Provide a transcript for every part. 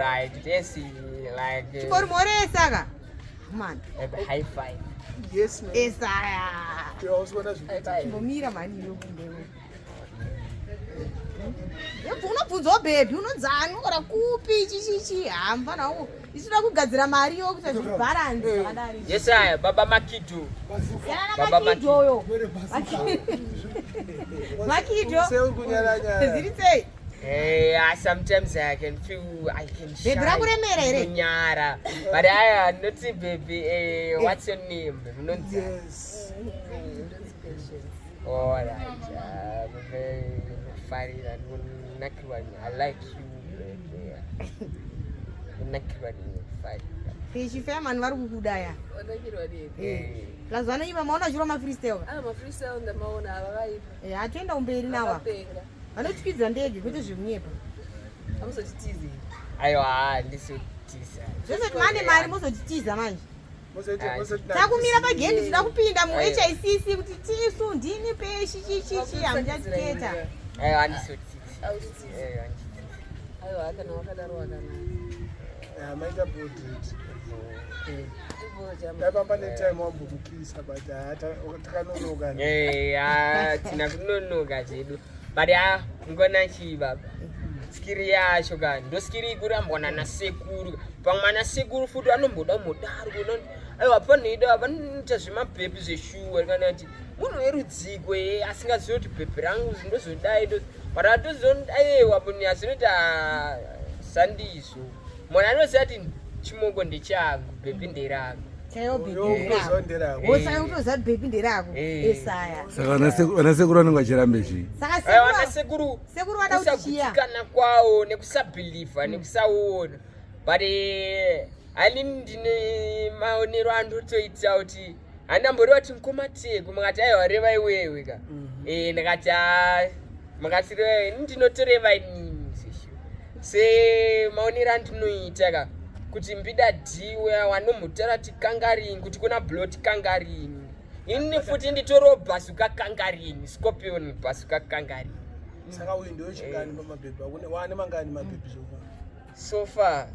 Alright, yes, like Chikori moresa ka. Man. High five. Yes, man. Esaya. Tinoona zvikuitika. Chimbomira mhani iwe kundewe. Unobvunzawo bhebhi unonzani unogara kupi chichichi hamba nawo isida kugadzira mari yo kuita zvibharanzi zvakadari. Yes, I baba Makido. Yana Baba Makido yo. Makido. Sei kunyaranyara. Zviri sei? Hey, sometimes I can feel I can shy. Baby, rakuremera here? Nyara. But I not baby. Eh, what's your name? Munonzi. Yes. All right. Baby, farira ndinakirwa I like you baby. Ndinakirwa farira. Pechi mani vari kukuda ya. Wanakirwa nini? Eh. Plus vanoiva maona uchirwa mafreestyle. Ah, mafreestyle ndamaona ava vaipa. Eh, atoenda kumberi nawa. Vakapenga. Vanotyidza ndege kwete zvekunyepa. Hamuzotitizi. Aiwa, ndisotisa. Zvese mane mari mozotitiza manje. Mozoita mozoita. Takumira pagendi tida kupinda mu Aiwa. HICC kuti tisu ndini peshi chichichi hamuchatiketa. Aiwa, ndisotisa. Hautitizi. Aiwa, ndisotisa. Aiwa, kana wakadaro wakanaka. Yeah, maita body. Ivo jama. Ndapamba netime wambomukisa but takanonoka. Eh, ah, tina kunonoka zvedu but ah, ngona chii baba skiri yacho ka ndo skiri ikurambwa nanasekuru pamwe anasekuru futi anomboda mudaro kuona aiwa panoida vanoita zvemabhebhi zveshuwa kana kuti munhu werudziko ye asingazivi kuti bhebhi rangu ndozodai but atozoaiwa munhu azinoti sandizvo munhu anoziva kuti chimoko ndechangu bhebhi nderangu Chaiwo bhebhi Yo, nderako. nderako. Wosaka kutoziva kuti bhebhi nderako. Eh. Esaya. Saka vanasekuru vanenge vachirambe chii? Saka aiwa sekuru anasekuru sekuru vada kuti chiya. kusagutsikana kwawo nekusabhilivha nekusaona but hanini ndine maonero andotoita kuti handamboreva kuti mukomateko mukati aiwa reva iwewe ka Eh, ndikati "Ah, mukati reva ini ndinotoreva inini sesho semaonero andinoita ka kuti mbida dhiwe wanombotaura kuti kangarini kuti kuna blot kangarini inini futi nditoriwo bhazuka kangarini scorpion bhazuka kangarini. Saka uyu ndiwe chingani pamabhebhi? Akune wane mangani mabhebhi so far? So far,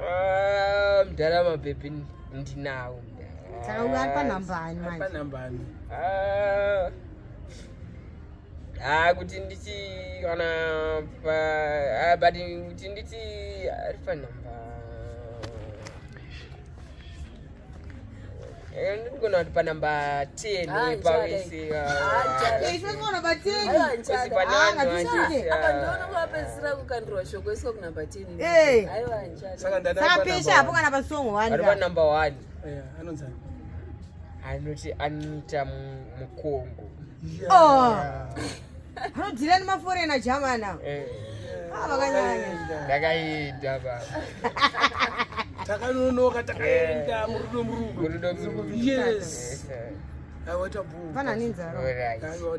ah, mudhara mabhebhi ndinawo mudhara. Saka uyu ari panhambani manje. Panhambani. Ah, ah, kuti nditi kana pa ah, but kuti nditi ari panhamba ndinogona kuti panhamba 10 Ah, pawese. Ah, Eh, ife kuona pateni. Aiwa, nchada. Pane Ah, vanhu ngatisvike. vanji- Apa ndiona kwapedzisira kukandirwa shoko iswa kunamba 10. Eh. Aiwa, nchada. Saka ndada Saka pesha hapo kana pasongo wani. Vari panhamba 1. Yeah, anonzani. Anoti anoita mukongo. Oh. Anodhira nemaforena jamana. Eh, Ah, vakanyanya. ndakaenda baba. Takanonoka takaenda murudo murudo. Murudo murudo. Yes. Yes, Aiwa tabhu. Pana nenzara. alright. Aiwa.